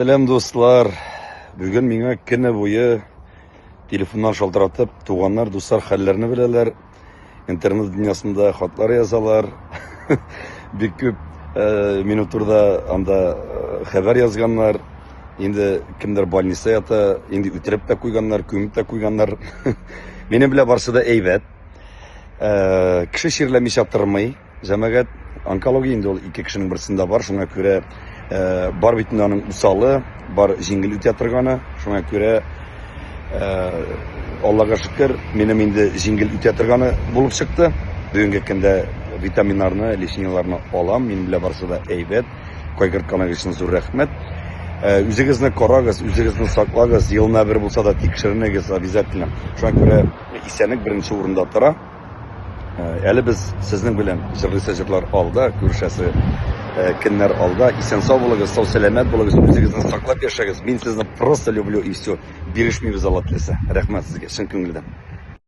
Сәлам, дуслар! Бүген миңа көне буе телефоннан шалтыратып, туганнар, дуслар хәлләрне беләләр. Интернет дөньясында хатлар язалар. Бик күп э, минем турыда анда э, хәбәр язганнар. Инде кемдер больница ята, инде үтереп тә куйганнар, күмеп тә куйганнар. Минем белән барсы да әйбәт. Э, кеше чирләмичә тормый. Җәмәгать, онкология инде ул ике кешенең берсендә бар, шуңа күрә э, бар бит инде аның усалы, бар җиңел үтә торганы, шуңа күрә э, Аллага шөкер, минем инде җиңел үтә торганы булып чыкты. Бүгенге көндә витаминнарны, лечениеларны алам, минем белән барысы да әйбәт. Кайгыртканыгыз өчен зур рәхмәт. Э, үзегезне карагыз, үзегезне саклагыз, елына бер булса да тикшеренегез обязательно. Шуңа күрә исәнлек беренче урында тора. Э, әле без сезнең белән җырлыйсы җырлар алда, күрешәсе э, көннәр алда. Исән сау булыгыз, сау сәламәт булыгыз, үзегезне саклап яшәгез. Мин сезне просто люблю и все. Бирешмибез Алла теләсә. Рәхмәт сезгә, чын күңелдән.